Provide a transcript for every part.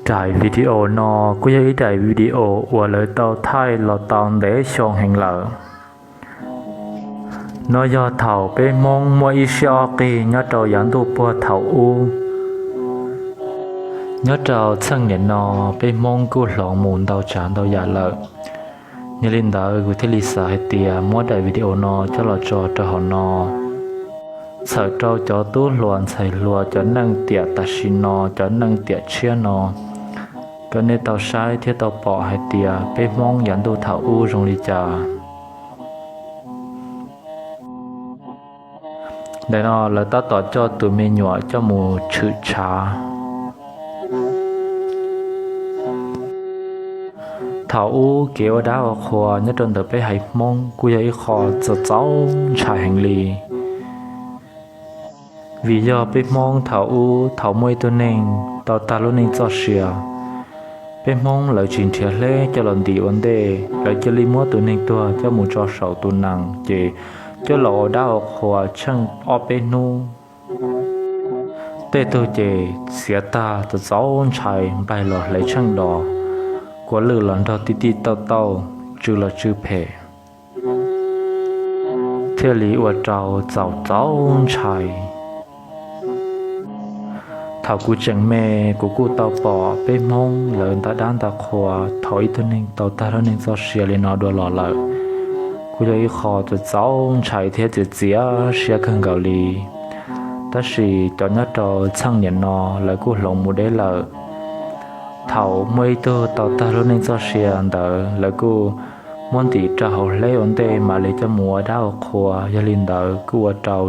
Daim video no kuj yog ib daim video uas lawv tau thaij los tau ntev xyoo heev lawm. No yog thaum peb Hmoob muaj ib siab ob qig nyob rau yav ntuj puag thaum ub. Nyob rau txheej niam no, peb Hmoob kuj hloov mus ntau tsav ntau yam lawm. Yog li ntawd kuv thiaj li xav hais tias muab daim video no coj los tso rau hauv no, txhawm rau cov tub hluas ntxhais hluas, cov neej tiam tam sim no, cov neej tiam tshiab no, kom nej tau saib thiab tau pom hais tias peb Hmoob yav ntuj thaum ub zoo li cas. Ntawm no lawv tab tom coj tus me nyuam coj mus tshwm tshav. Thaum ub kev ua dab ua qhua nyob rau ntawm peb haiv Hmoob kuj yog ib qho txaus txaus ntshai heev li. Vim yog peb Hmoob thaum ub thaum muaj ib tug neeg tau tag lub neej txoj sia, peb Hmoob lawv tsis nrhiav hleb coj los ntim ua ntej, lawv cia li muab tus neeg tuag coj mus tso saum tus nees ces coj los ua dab ua qhua tsheej ob peb hnub. Tej tug ces xiav tag txaus txaus ntshai, nplaig los hle tsheej dos, kua lwj los nrog tij tij tauj tauj, tsw los tsw phem, thiaj li ua rau txaus txaus ntshai. Thaum kuv tseem me, kuv kuj tau pom peb Hmoob lawv nta dab nta qhua thaum ib tug neeg tau tag lub neej txoj sia li no dua los lawm. Kuj yog ib qho txaus txaus ntshai thiab txiav txiav siab kawg nkaus li. Tab sis cov nyob rau txheej niam no lawv kuj hloov mus deb lawm. Thaum muaj ib tug tau tag lub neej txoj sia ntawd lawv kuj muab ntim rau hauv hleb ua ntej mam li coj mus ua dab ua qhua. Yog li ntawd kuj ua rau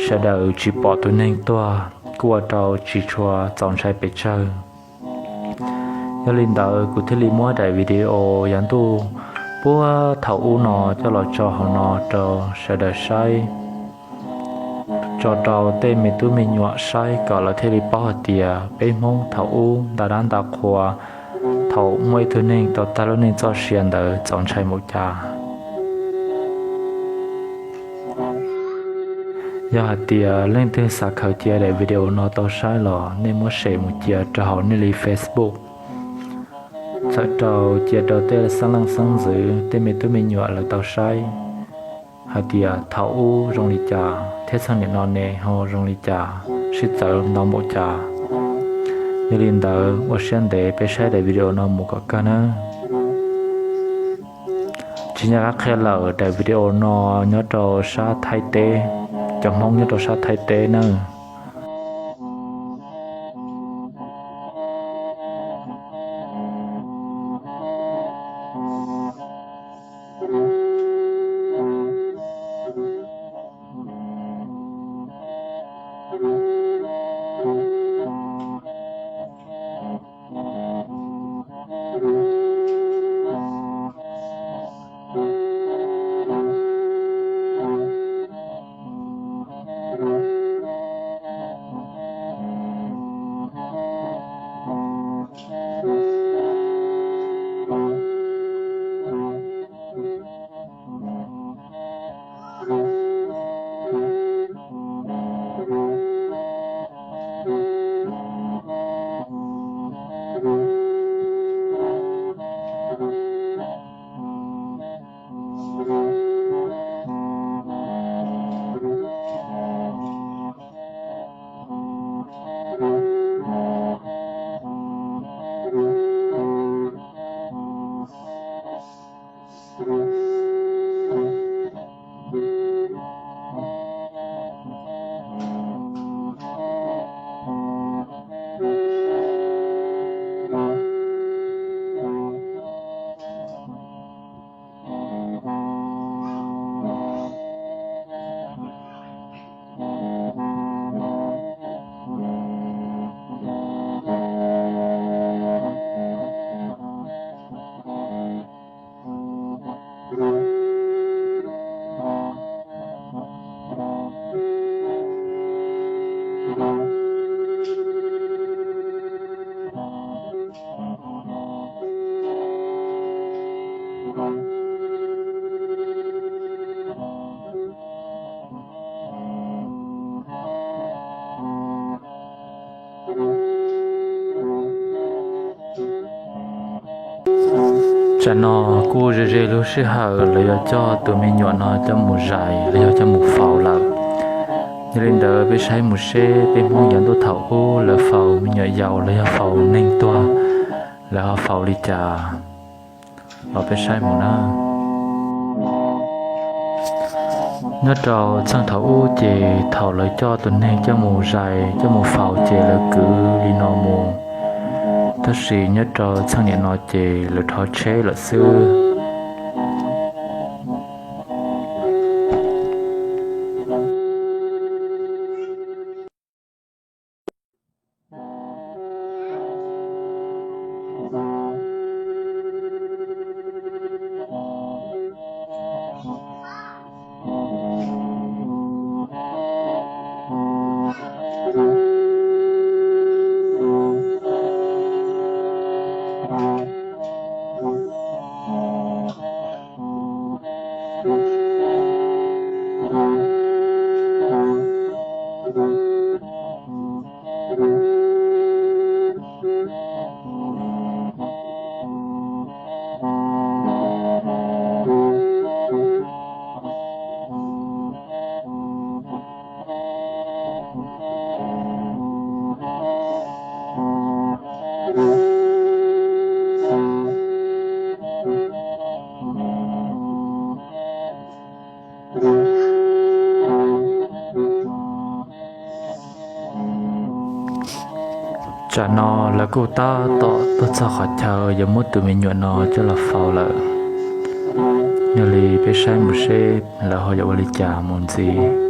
sawv daws tsis pom tus neeg tuag, kuj ua rau tsis tshua txaus ntshai pes tsawg. Yog li ntawd kuv thiaj li muab daim video yav ntuj puag thaum ub no coj los tso hauv no rau sawv daws saib, tso rau tej me tub me nyuam saib kom lawv thiaj li paub hais tias peb Hmoob thaum ub nta dab nta qhua thaum muaj ib tug neeg tau tag lub neej txoj sia ntawd txaus ntshai npaum cas. Yog hais tias leej twg xav khaws cia daim video no tau saib los nej muab share mus cia rau hauv nej li Facebook, txhawm rau cia rau tej xeeb leej xeeb ntxwv tej me tub me nyuam lawv tau saib hais tias thaum ub zoo li cas thiab txheej niam no ne ho zoo li cas, sib txawv ntau npaum cas. Yog li ntawd ua siab ntev peb saib daim video no mus kom kawg nawb. Tsis nco qab qhia lawm, daim video no nyob rau sab Thaib teb, cov Hmoob nyob rau sab Thaib teb nawb. Tsam no kuj ze ze lub sij hawm lawv yuav coj tus me nyuam no coj mus zais los yog coj mus faus lawm. Yog li ntawd peb saib mus seb peb Hmoob yav ntuj thaum ub lawv faus me nyuam yaus los yog faus neeg tuag, lawv ho faus li cas los peb saib mus na. Nyob rau txheej thaum ub ces thaum lawv coj tus neeg coj mus zais coj mus faus ces lawv kwv li no mus, tab sis nyob rau txheej niam no ces lawv rho tsheb lawm xwb. Tsam no lawv kuj tab tom tuaj txog qhov chaw yuav muab tus me nyuam no coj los faus lawm. Yog li peb saib mus seb lawv ho yuav ua li cas mus ntxiv.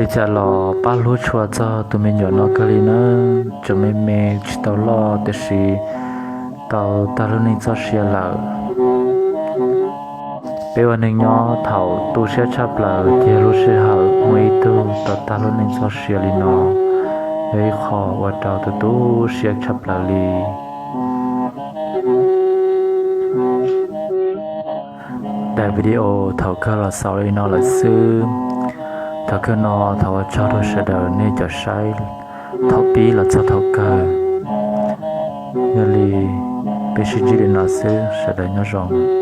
Li cas los pab hlub tshua txog tus me nyuam no kawg li na, tseem me me tsis tau loj tiam sis tau tag lub neej txoj sia lawm. Peb ua neeg nyob thaum tu siab tshaj plaws ces lub sij hawm muaj ib tug tau tag lub neej txoj sia li no, yog ib qho ua rau tu tu siab tshaj plaws li. Daim video thaum kawg los xaus li no lawm xwb. Thaum kawg no thov ua tsaug rau sawv daws nej cov saib thaum pib los txog thaum kawg. Yog li peb sib ntsib li no xwb, sawv daws nyob zoo.